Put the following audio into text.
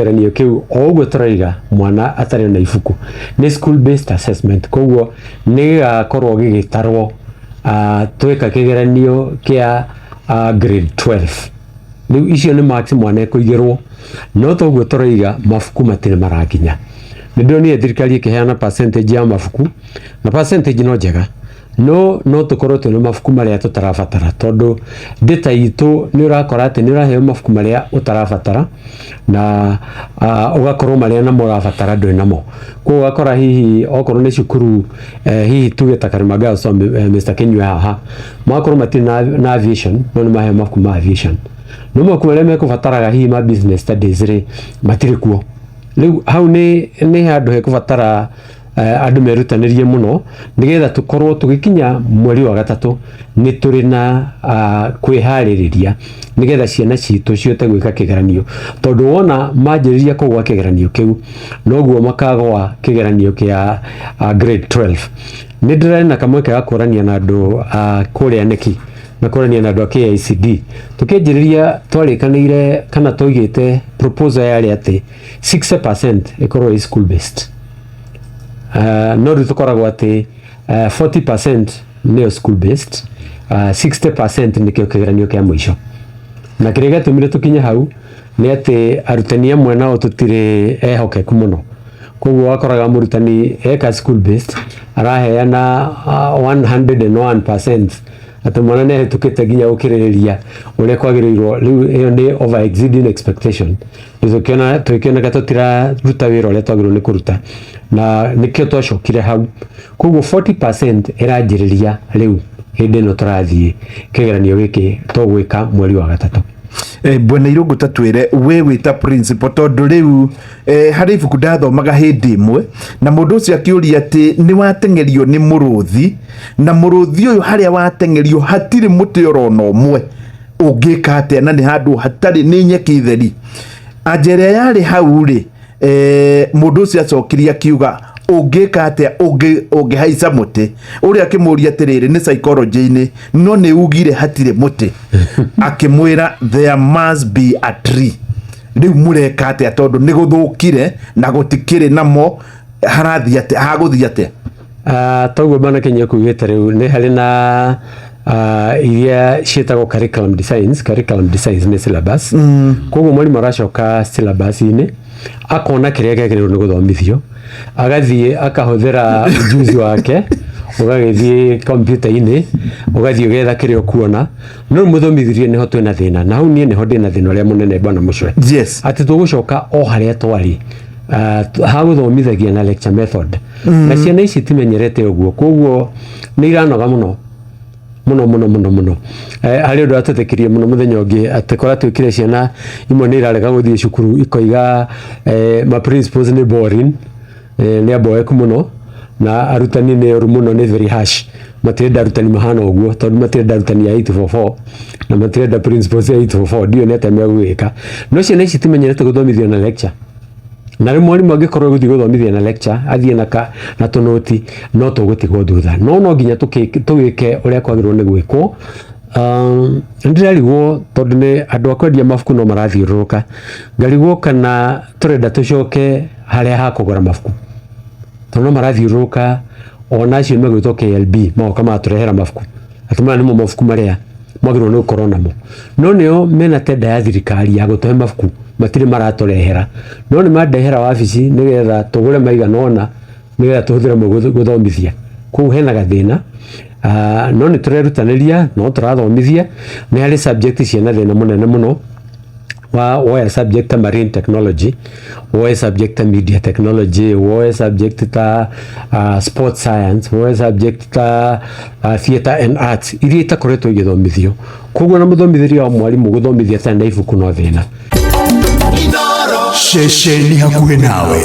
kĩgeranio kĩu o ũguo tũraiga mwana atarĩ na ibuku nĩ school based assessment, koguo nĩ gĩgakorwo gĩgĩtarwo tweka kĩgeranio kĩa grade 12. Rĩu icio nĩ marks mwana ekũigĩrwo, no toguo tũraiga mabuku matirĩ marakinya. Nĩ ndĩronire thirikari ĩkĩheana percentage ya mabuku, na percentage no njega, no no tũkorwo twĩna mabuku marĩa tũtarabatara, tondũ data itũ nĩ ũrakora atĩ nĩ ũraheo mabuku marĩa ũtarabatara na ũgakorwo marĩa namo ũrabatara ndwĩ namo. Koguo ũgakora hihi okorwo nĩ cukuru, hihi tuge ta Karima Girls, Mr. Kinyua haha, magakorwo matirĩ na aviation, no nĩ maheo mabuku ma aviation, no mabuku marĩa mekũbataraga hihi ma business studies rĩ, matirĩ kuo. Rĩu hau nĩ handũ hekũbatara andũ merutanĩrie mũno nĩgetha tũkorwo tũgĩkinya mweri wa gatatũ nĩ tũrĩ na kwĩharĩrĩria nĩgetha ciana citũ cihote gwĩka kĩgeranio, tondũ wona manjĩrĩria kũgwa kĩgeranio kĩu, noguo makagwa kĩgeranio kĩa grade 12. Nĩ ndĩrarĩ na kamweke ga kũrania na andũ kũrĩa nĩki na kũrania na andũ a KICD. Tũkĩanjĩrĩria twarĩkanĩire kana twaigĩte proposal yarĩ atĩ 60% ĩkorwo ĩ school based, no rĩu tũkoragwo atĩ 40% nĩyo school based, 60% nĩkĩo kĩgeranio kĩa mũico. Na kĩrĩa gĩatũmire tũkinye hau nĩ atĩ arutani amwe nao tũtirĩ ehokeku mũno, koguo wakoraga mũrutani eka school based araheana 101% atĩ mwana nĩ ahĩtũkĩte nginya gũkĩrĩrĩria ũrĩa kwagĩrĩirwo. Rĩu ĩyo nĩ over exceeding expectation. Rĩu tũkĩona tũgĩkĩoneka tũtiraruta wĩra ũrĩa twagĩrĩirwo nĩ kũruta, na nĩkĩo twacokire hau. Koguo 40% ĩranjĩrĩria rĩu hĩndĩ ĩno tũrathiĩ kĩgeranio gĩkĩ tũgwĩka mweri wa gatatũ. Bwana Irũngũ, ta twĩre we wĩta principal, tondũ rĩu harĩ ibuku ndathomaga hĩndĩ ĩmwe na mũndũ ũcio akĩũria atĩ nĩ wateng'erio nĩ mũrũthi, na mũrũthi ũyũ harĩa wateng'erio hatirĩ mũtĩ orona ũmwe, ũngĩka atĩa? Na nĩ handũ hatarĩ nĩ nyeki theri. Anja ĩrĩa yarĩ hau rĩ, mũndũ ũcio acokirie akiuga, "Ũngĩka atĩa ũngĩhaica mũtĩ?" Ũrĩa akĩmũria atĩrĩrĩ, nĩ psychology-inĩ, no nĩ ugire hatirĩ mũtĩ. Akĩmwĩra, "There must be a tree." Rĩu mũreka atĩa, tondũ nĩ gũthũkire na gũtikĩrĩ namo? Harathiĩ atĩa? Hagũthiĩ atĩa? Toguo bwana Kenya kuugĩte, rĩu nĩ harĩ na iria ciĩtagwo curriculum designs. Curriculum designs nĩ syllabus. Koguo mwarimũ aracoka syllabus-inĩ, akona kĩrĩa kĩagĩrĩirwo nĩ gũthomithio, agathiĩ akahũthĩra ujuzi wake, ũgagĩthiĩ kompiuta-inĩ, ũgathiĩ ũgetha kĩrĩa ũkuona. No rĩu mũthomithirie nĩho twĩna thĩna, na hau niĩ nĩho ndĩna thĩna ũrĩa mũnene, bwana Mũcwe, atĩ tũgũcoka o harĩa twarĩ hagũthomithagia na lecture method, na ciana ici timenyerete ũguo, koguo nĩ iranoga mũno mũno mũno mũno mũno. Harĩ ũndũ watũthĩkirie mũno mũthenya ũngĩ, atĩ kũratuĩkire ciana imwe nĩ irarega gũthiĩ cukuru, ikoiga ma principals nĩ boring, nĩ aboeku mũno, na arutani nĩ oru mũno, nĩ very harsh. Matirenda arutani mahana ũguo, tondũ matirenda arutani a 844 na matirenda principals a 844. Ndiũĩ nĩ atĩa megũgĩka, no ciana ici timenyerete gũthomithio na lecture, na rĩu mwarimũ angĩkorwo gũthiĩ gũthomithia na lecture, athiĩ na tũnũti, no tũgũtigwo thutha. No nginya tũgĩke ũrĩa kwagĩrĩirwo nĩ gwĩkwo. Nĩndĩrarigwo tondũ nĩ andũ a kwendia mabuku no marathiũrũrũka, ngarigwo kana tũrenda tũcoke harĩa ha kũgũra mabuku, tondũ no marathiũrũrũka ona acio megwĩtwo KLB magoka magatũrehera mabuku atĩ maya nĩmo mabuku marĩa mwagĩrĩirwo nĩ gũkorwo namo, no nĩo mena tenda ya thirikari ya gũtũhe mabuku, matirĩ maratũrehera, no nĩ mandehera wabici nĩgetha tũgũre maigana ũna nĩgetha tũhũthĩre mo gũthomithia. Koguo hena gathĩna. No nĩ tũrerutanĩria, no tũrathomithia. Nĩ harĩ subject ciĩna thĩna mũnene mũno wa woya subject ta marine technology, woe subject ta media technology, woe subject ta sport science, woe subject ta theatre and arts, iria itakoretwo igĩthomithio. Koguo na mũthomithĩrie wa mwarimũ gũthomithia atarĩ na ibuku no thĩna. Ceceni hakuhĩ nawe.